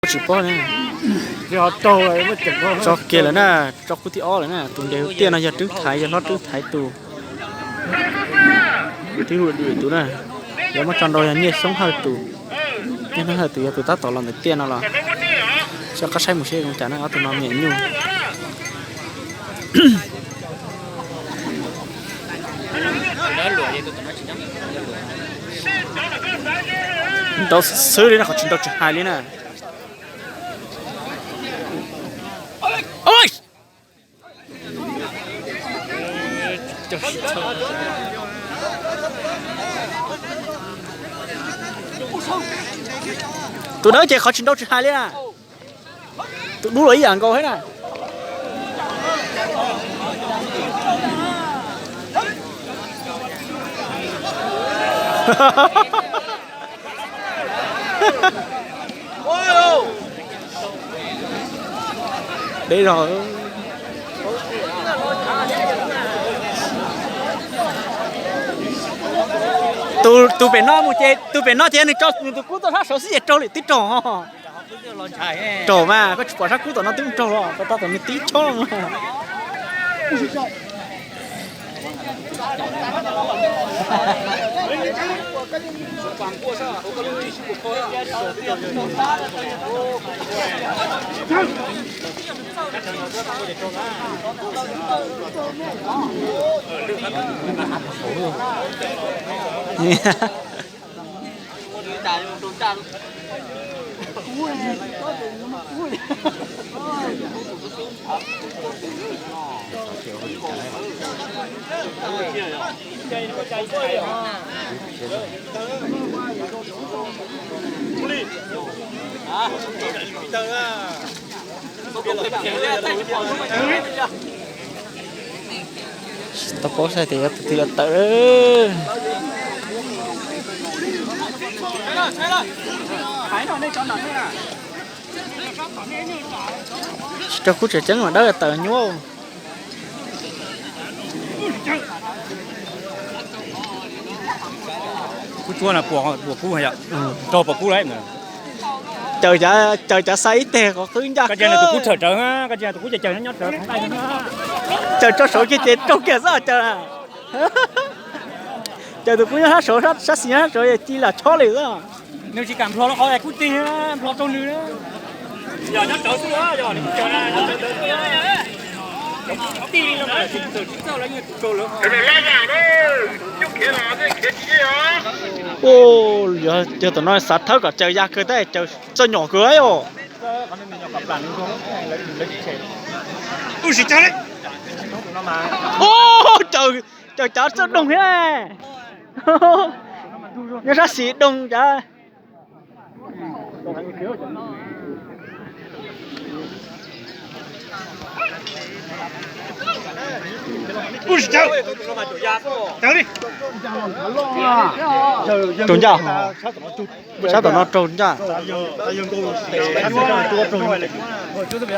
Tsis paub ne. Tso kiag lawm na, tso khub thib ob lawm na, tus nres tiaj no yog Rwb Thaiv, yog hlob Rwb Thaiv tus. Twb hu dua tus na, yuav muab tso nrau yog Nyiaj Xyoob Hawj tus. Nyiaj Xyoob Hawj tus yog tus tab tom los ntawm tiaj no los. Seb qab saib mus seb zoo cas na, ob tug no me nyuj. Nrau xwb li na, qhov tsis nrau tsis hais li na. Tus dawb ces qhov tsis nrau tsis hais li na. Tus dub los ib yam nkaus thiab na. Deb zog. Tus pem no mus ces tus pem no ces nws tso nws tus kub tuaj sab saud xwb ces raug li twb raug. Raug mas koj tsis pom sab kub tom no twb raug los, tau tom nws tib chob. Tsis tau paub saib tias yuav tus twg los tawm. Tsis raug kub tseem ceeb mas dawb tawm nyuaj. Kub tsuab no puas kub yom? Raug puas kub lawm. Caws, caws cov xa ib teg qhov qwb ncaj kawg. Tus kub tshawm rawv, koj tsis tus kub caws caws nyob rawv qhov nqaij. Caws tso saud kiag ces raug kiag xwb caws. Caws tus kub nyob sab saud, sab xis nyob sab saud ci lam chob li xwb. Nws tsis kam nplho rau qhov kub tig, nplho rau nws. Yog nyob rawv xwb, yog nws caws na. Yog tom no xav thawb kom caws ya kawg thiab, caws txawj nyom kawg os. Caws, caws cov txawj doog thiab. Nyob sab xis doog cov. Raug ncaj, sab tom no raug ncaj.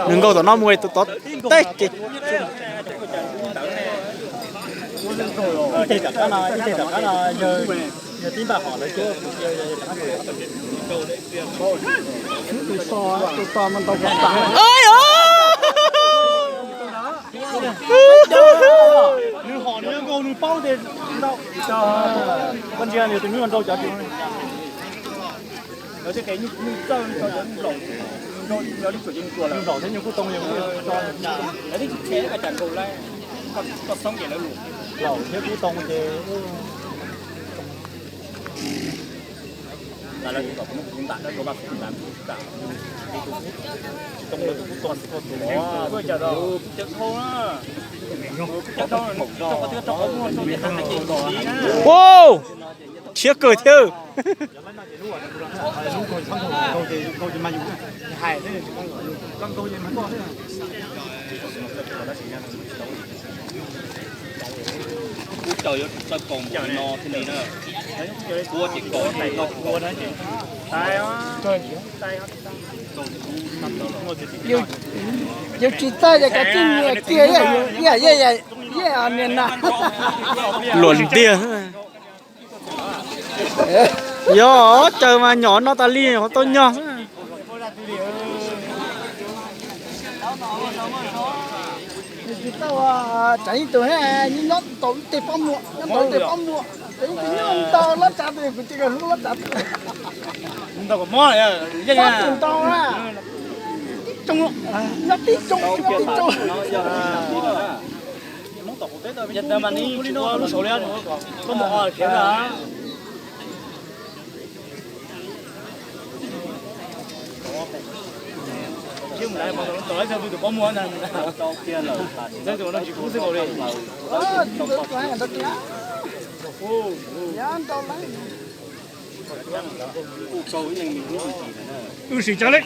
Nws nkaug tom no mus tus tod teb ces. Nws hom nws nkaug nws paub tias ntau. Koj ntsia nws tus hnub nrau cov. Lawv tej qe nyuj txawj tso cov nplaum, nrau cov li tsuam ces nws tuam lawm. Nplaum thiab nyuj kub too, lawv twb tsis tshe koj cas nkaus lawm, koj xoob ces lawv luam. Nplaum thiab kub too ces Khiav kawg thiab. Kub caws yuav tsum txawj kaus npaum li no thiaj li na. Kub ces kaus, kub ces kaus. Yus tsis txawj ces kav tsij nyiam kiag, yam yam niag na. Luam ntiag. Yog caws mas nyom no tas li ho tau nyog xwb. Nws tsis tau, tsam ib tug nyob ntaus ib teg pob muag, nyob ntaus ib teg pob muag, tsam ib tug nyob ntaus lab tsav tes, kuv tsis hlub lab tsav tes. Ntaus kom mob, yeej tus ntaus na. Tib tsoom, nyob tib tsoom, nyob tib tsoom. Mas nws tsis ua lub saud li, koj mus ho khiav ntag. Wb sim tsa li.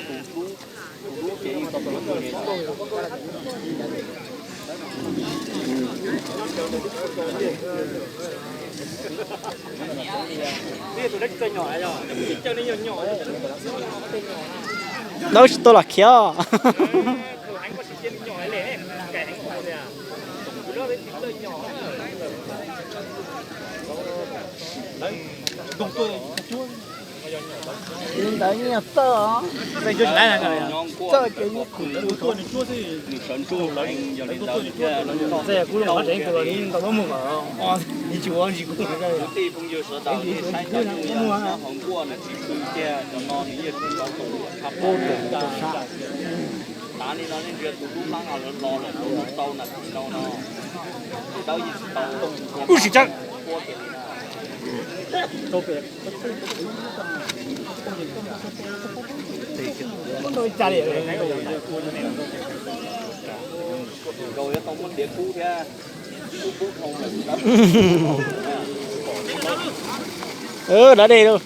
Dawb tsis tau los khiav. Li ntawd yeej yog txawj os. Txawj ces yeej khum. Wb sim tsa. Dab dej lauj.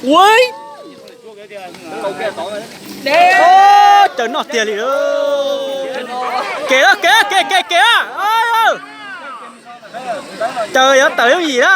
Ua, caws noj tiag li. Kev, kev, kev, kev, kev. Caws yuav tawm lub yim na.